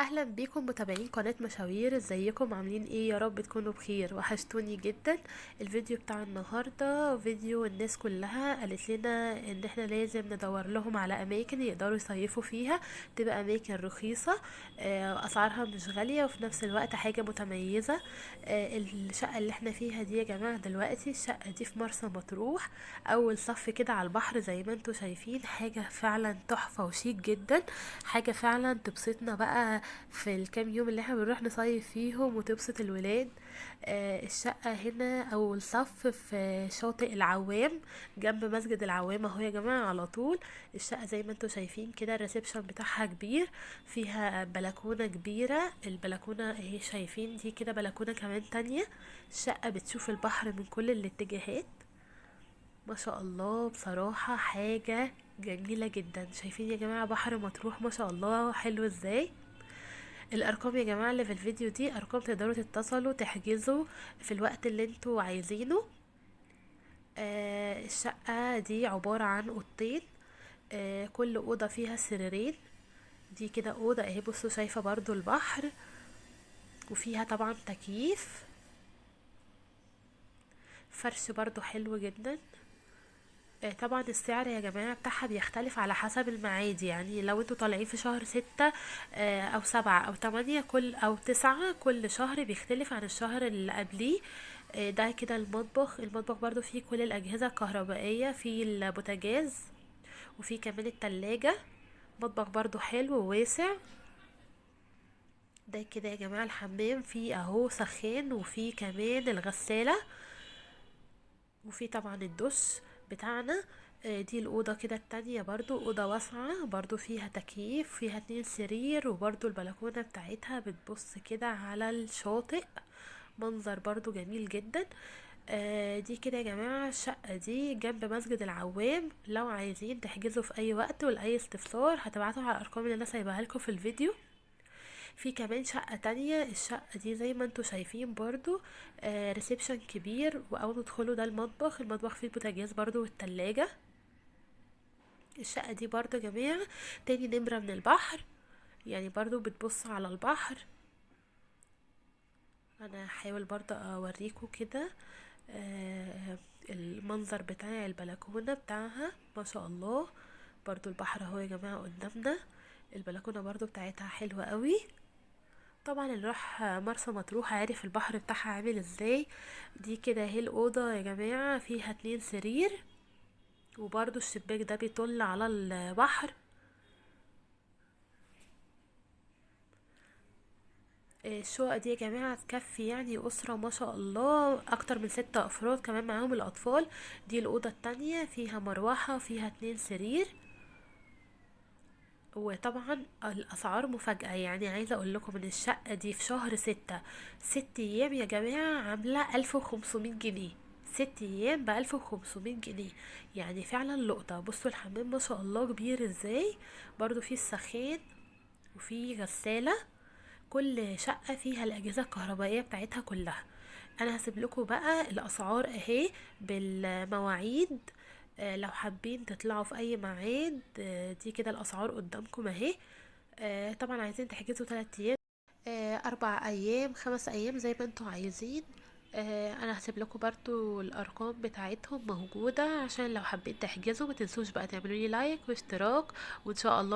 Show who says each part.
Speaker 1: اهلا بيكم متابعين قناة مشاوير، ازيكم؟ عاملين ايه؟ يا رب تكونوا بخير. وحشتوني جدا. الفيديو بتاع النهاردة فيديو الناس كلها قالت لنا ان احنا لازم ندور لهم على اماكن يقدروا يصيفوا فيها، تبقى اماكن رخيصة، اسعارها مش غالية وفي نفس الوقت حاجة متميزة. الشقة اللي احنا فيها دي يا جماعة دلوقتي، الشقة دي في مرسى مطروح، اول صف كده على البحر زي ما انتوا شايفين، حاجة فعلا تحفة وشيك جدا، حاجة فعلا تبسطنا بقى في الكام يوم اللي احنا بنروح نصيف فيهم وتبسط الولاد. الشقة هنا اول صف في شاطئ العوام جنب مسجد العوام اهو يا جماعة على طول. الشقة زي ما انتوا شايفين كده ال reception بتاعها كبير، فيها بلكونة كبيرة، البلكونة اهي شايفين دي كده بلكونة كمان تانية. الشقة بتشوف البحر من كل الاتجاهات ما شاء الله، بصراحة حاجة جميلة جدا. شايفين يا جماعة بحر مطروح ما شاء الله حلو ازاي. الارقام يا جماعة اللي في الفيديو دي ارقام تقدروا تتصلوا تحجزوا في الوقت اللي انتوا عايزينه. الشقة دي عبارة عن اوضتين، كل اوضة فيها سريرين. دي كده اوضة اهي، بصوا شايفة برضو البحر، وفيها طبعا تكييف، فرش برضو حلو جدا. طبعا السعر يا جماعة بتاعها بيختلف على حسب الميعاد، يعني لو انتوا طالعين في شهر 6، او 7 او 8 او 9، كل شهر بيختلف عن الشهر اللي قبليه. ده كده المطبخ، المطبخ برضو فيه كل الأجهزة الكهربائية، فيه البوتاجاز وفيه كمان التلاجة. مطبخ برضو حلو وواسع. ده كده يا جماعة الحمام، فيه اهو سخان وفيه كمان الغسالة وفيه طبعا الدش بتاعنا. دي الأوضة كده التانية برضو أوضة واسعة برضو فيها تكييف، فيها 2 سرير، وبرضو البلكونة بتاعتها بتبص كده على الشاطئ، منظر برضو جميل جدا. دي كده يا جماعة الشقة دي جنب مسجد العوام. لو عايزين تحجزوا في أي وقت ولأي استفسار هتبعتوا على الأرقام اللي أنا سايباها لكم في الفيديو. في كمان شقة تانية، الشقة دي زي ما انتوا شايفين برضو، reception كبير، وأول ما تدخلوا ده المطبخ، المطبخ فيه البوتاجاز برضو والتلاجة. الشقة دي برضو يا جماعة تاني نمرة من البحر، يعني برضو بتبص على البحر. انا هحاول برضو اوريكم كده، المنظر بتاع البلكونة بتاعها ما شاء الله. برضو البحر اهو يا جماعة قدامنا، البلكونة برضو بتاعتها حلوة قوي. طبعا اللي راح مرسى مطروح عارف البحر بتاعها عامل ازاي. دي كده اهي الأوضة يا جماعة، فيها 2 سرير، وبرضو الشباك ده بيطل على البحر. الشقة دي يا جماعة تكفي أسرة ما شاء الله أكتر من 6 أفراد كمان معاهم الأطفال. دي الأوضة التانية فيها مروحة، فيها 2 سرير. وطبعا الأسعار مفاجأة، عايزة أقول لكم إن الشقة دي في شهر 6، 6 أيام يا جماعة عاملة 1500 جنيه، 6 أيام بألف وخمسمية جنيه، يعني فعلا لقطة. بصوا الحمام ما شاء الله كبير ازاي، برضو فيه السخان وفيه غسالة. كل شقة فيها الأجهزة الكهربائية بتاعتها كلها. أنا هسيب لكم بقى الأسعار أهي بالمواعيد، لو حابين تطلعوا في أي ميعاد، دي كده الأسعار قدامكم أهي. طبعا عايزين تحجزوا 3 أيام، 4 أيام، 5 أيام، زي ما انتوا عايزين. أنا هسيب لكم برضو الأرقام بتاعتهم موجودة عشان لو حابين تحجزوا. ما تنسوش بقى تعملوا لي لايك واشتراك، وإن شاء الله